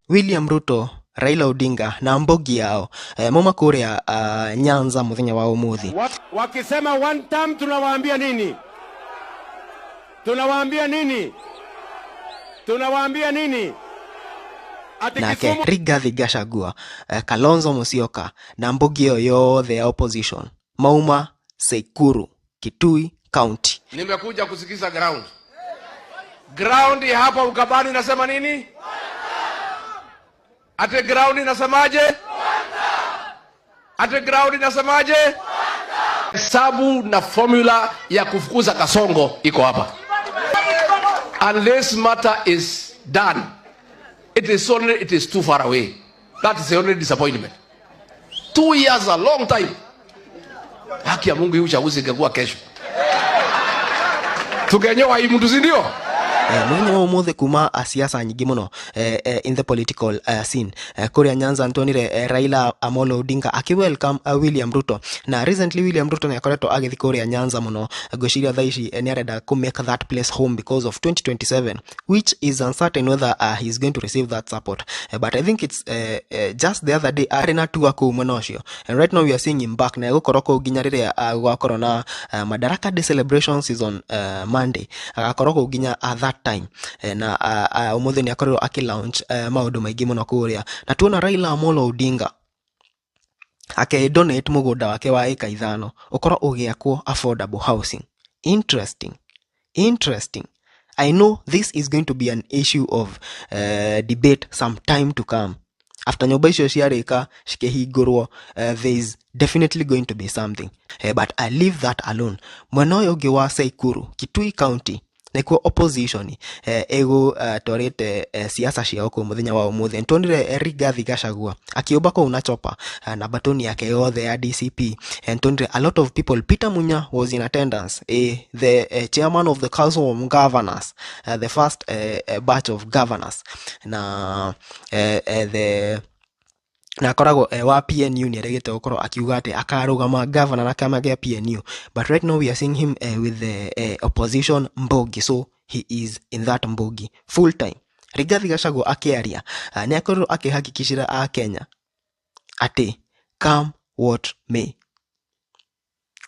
William Ruto, Raila Odinga na mbogi yao mauma kũrĩa Nyanza mũthenya wa ũmũthĩ. Wakisema one term tunawaambia nini? Tunawaambia nini? Tunawaambia nini? Ati Nake Kisumu Rigathi Gachagua, Kalonzo Musyoka na mbogi ĩyo yothe ya opposition mauma Tseikuru, Kitui County. Nimekuja kusikiza ground. Ground ya hapa Ukambani inasema nini? Ate ground inasemaje? Ate ground inasemaje? Hesabu na formula ya kufukuza Kasongo iko hapa. And this matter is done. It is too far away. That is the only disappointment. 2 years, a long time. Haki ya Mungu, hii uchaguzi ingekuwa kesho. Tungenyoa hii mtu, si ndio? Mũthenya wa ũmũthĩ kuma siasa nyingĩ mũno in the political scene kũrĩa Nyanza nĩtuonire Raila Amolo Odinga akĩ welcome William Ruto. Na recently William Ruto nĩ akoretwo agĩthiĩ kũrĩa Nyanza mũno. Ngwĩciria thaa ici nĩ arenda kũ make that place home because of 2027, which is uncertain whether he is going to receive that support, but I think it's just the other day arĩ na tour kũu mwena ũcio, and right now we are seeing him back, na egũkorwo kũu nginya rĩrĩa gũgakorwo na Madaraka Day celebrations is on Monday. Agakorwo kũu nginya that time. Na ũmũthĩ nĩ akorirwo akĩ launch maũndũ maingĩ mũno kũrĩa, na tuona Raila Amolo Odinga akĩ donate mũgũnda wake wa ĩka 5 ũkorwo ũgĩakwo affordable housing. Interesting, interesting. I know this is going to be an issue of debate some time to come. After nyũmba icio ciarĩka cikĩhingũrwo, there is definitely going to be something, but I leave that alone. Mwena ũyũ ũngĩ wa Tseikuru, Kitui County, nĩkuo opposition ĩgũtwarĩte siasa ciao kũu mũthenya wa ũmũthĩ. Nĩtuonire Rigathi Gachagua akĩũmba kũu na chopper na batoni yake yothe ya DCP. Nĩtuonire a lot of people. Peter Munya was in attendance, the chairman of the council of governors, the first batch of governors, na the na akoragwo wa PNU. Nĩ erĩgĩte gũkorwo akiuga atĩ akarũgama governor na kĩama gĩa PNU, but right now we are seeing him with the opposition mbogi, so he is in that mbogi full time. Rigathi Gachagua akĩaria nĩ akorirwo akĩhakikishĩra a Kenya atĩ come what may,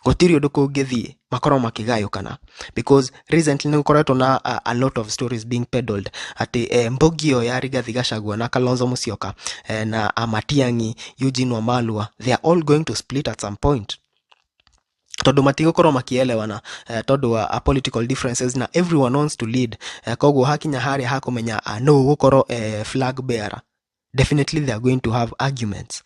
gũtirĩ ũndũ kũngĩthiĩ makorwo makĩgayũkana, because recently nĩ gũkoretwo na a lot of stories being peddled atĩ mbogi ĩyo ya Rigathi Gachagua na Kalonzo Musyoka na Matiang'i, Eugene Wamalwa, they are all going to split at some point, tondũ matigũkorwo makielewana tondũ wa political differences, na everyone wants to lead. Koguo hakinya harĩa hakũmenya no gũkorwo flag bearer, definitely they are going to have arguments.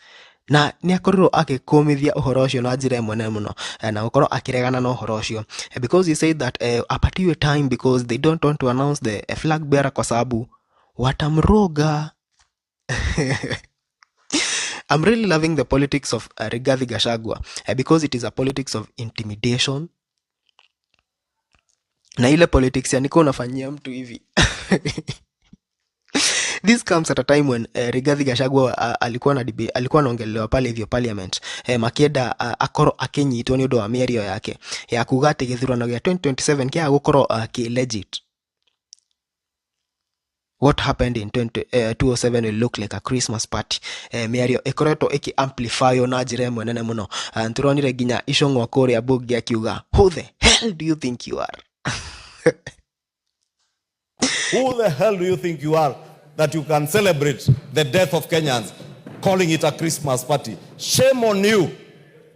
Na nĩ akorirwo agĩkũmithia ũhoro ũcio na njĩra ĩmwe nene mũno na gũkorwo akĩregana na ũhoro ũcio, because he said that apatiwe time, because they don't want to announce the flag bearer kwa sababu watamroga. I'm really loving the politics of Rigathi Gachagua, because it is a politics of intimidation na ile politics ya niko unafanyia mtu hivi. This comes at a time when Rigathi Gachagua alikuwa na debate, alikuwa anaongelelewa pale hivyo parliament, makienda akorwo akinyitwo nĩ ũndũ wa mĩario yake ya kuga atĩ gĩthurano gĩa 2027 kĩaga gũkorwo kĩ legit, what happened in 20, uh, 207 will look like a Christmas party. Mĩario ĩkoretwo ĩkĩ amplify na njĩra ĩmwe nene mũno. Nĩtũronire nginya Icũng'wa kũrĩa bunge akiuga, "Who the hell do you think you are?" Who the hell do you think you are that you can celebrate the death of Kenyans, calling it a Christmas party? Shame on you.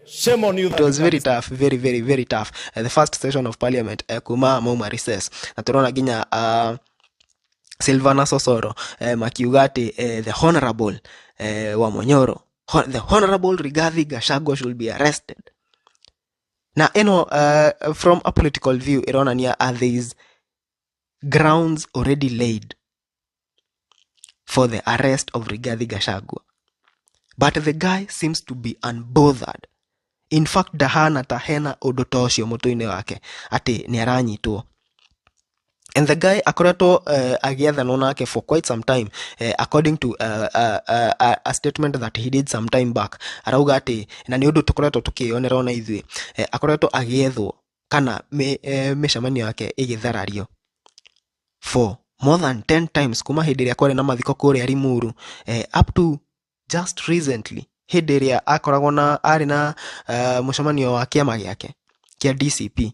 Shame on you. It was very tough, very, very, very tough. The first session of parliament kuma mauma recess, na tũrona nginya Silvana Sosoro makiuga atĩ the honorable Wamunyoro, the honorable Rigathi Gachagua should be arrested. Na ĩno from a political view ĩronania there is grounds already laid for the arrest of Rigathi Gachagua, but the guy seems to be unbothered. In fact, ndahana ta hena ũndũ ta ũcio mũtwe-inĩ wake atĩ nĩ aranyitwo. And the guy akoretwo agĩethanwo nake for quite some time, according to a statement that he did some time back. Arauga atĩ, na nĩ ũndũ tũkoretwo tũkĩyonera ona ithuĩ, akoretwo agĩethwo kana mĩcemanio yake ĩgĩtharario for More than 10 times kuma hĩndĩ ĩrĩa kwarĩ na mathiko kũrĩa Limuru, up to just recently hĩndĩ ĩrĩa akoragwo na arĩ na mũcemanio wa kĩama gĩake kĩa DCP.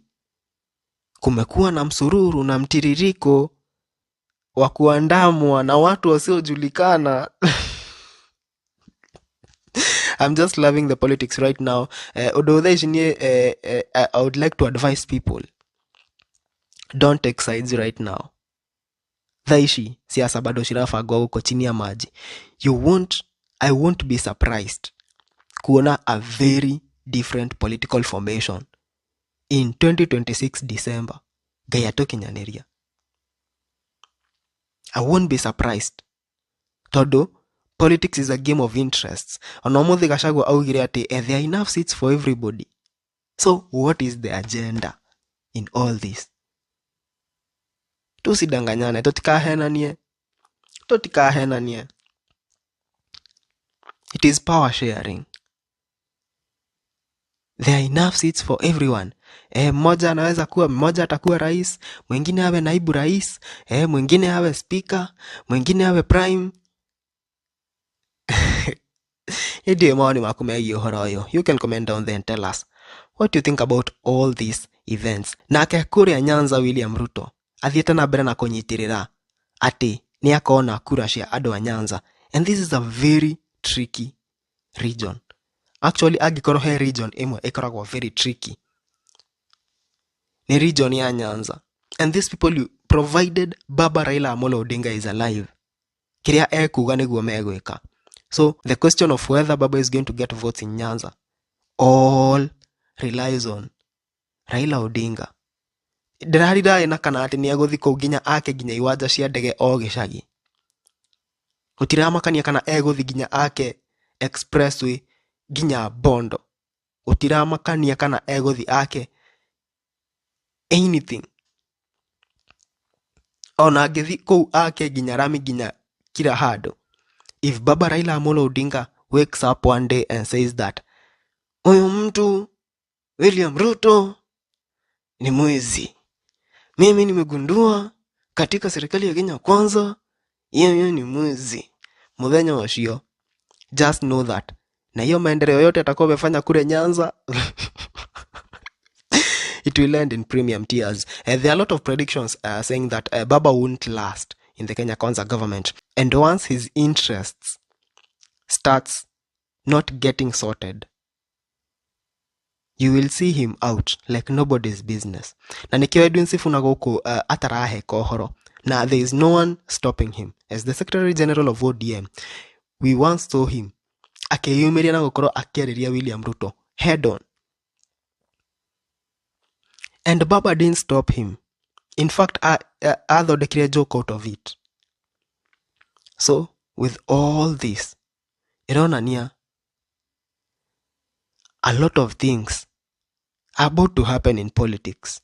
Kumekuwa na msururu na mtiririko wa kuandamwa na watu wasiojulikana. I'm just loving the politics right now. Ũndũ thaa ici niĩ, I would like to advise people, don't take sides right now. Thaa ici siasa bado cirabangwo gũkũ chini ya maji. You won't I won't be surprised kuona a very different political formation in 2026 December. Ngai atũkinyanĩria. I won't be surprised tondũ politics is a game of interests. Ona ũmũthĩ Gachagua augire atĩ there are enough seats for everybody. So what is the agenda in all this? Tusidanganyane, tutikahenanie, tutikahenanie. It is power sharing. There are enough seats for everyone. Mmoja anaweza kuwa, mmoja atakuwa rais, mwingine awe naibu rais, mwingine awe speaker, mwingine awe prime. Ndiĩ mawoni maku megiĩ ũhoro ũyũ. You can comment down there and tell us what you think about all these events. Nake kũrĩa Nyanza, William Ruto athiĩte na mbere na kũnyitĩrĩra atĩ nĩ akona kura cia andũ a Nyanza, and this is a very tricky region. Actually, angĩkorwo he region ĩmwe ĩkoragwo very tricky, nĩ region ya Nyanza. And these people, you provided Baba Raila Amolo Odinga is alive, kĩrĩa ekuga nĩguo megwĩka. So the question of whether Baba is going to get votes in Nyanza all relies on Raila Odinga. Ndĩrariraĩ na kana atĩ nĩ egũthiĩ kũu nginya ake nginya iwanja cia ndege o gĩcagi. Gũtiramakania kana egũthiĩ nginya ake expressway nginya Bondo. Gũtiramakania kana egũthiĩ ake anything. Ona angĩthiĩ kũu ake nginya rami nginya kila handũ, if Baba Raila Amolo Odinga wakes up one day and says that huyu mtu William Ruto ni mwizi, mimi nimegundua katika serikali ya Kenya Kwanza yeye ni mwizi, muthenya ũcio, just know that na hiyo maendeleo yote atakuwa amefanya kule Nyanza, it will end in premium tears. There are a lot of predictions saying that Baba won't last in the Kenya Kwanza government. And once his interests starts not getting sorted, you will see him out like nobody's business. Na nikio Edwin Sifuna gũkũ ataraheka ũhoro. Na there is no one stopping him. As the Secretary General of ODM, we once saw him akĩyumĩria na gũkorwo akĩarĩria William Ruto head on. And Baba didn't stop him. In fact, athondekire joke out of it. So, with all this, ĩronania a lot of things are about to happen in politics.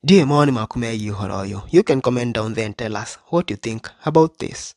Ndiũĩ mawoni maku megiĩ ũhoro ũyũ. You can comment down there and tell us what you think about this.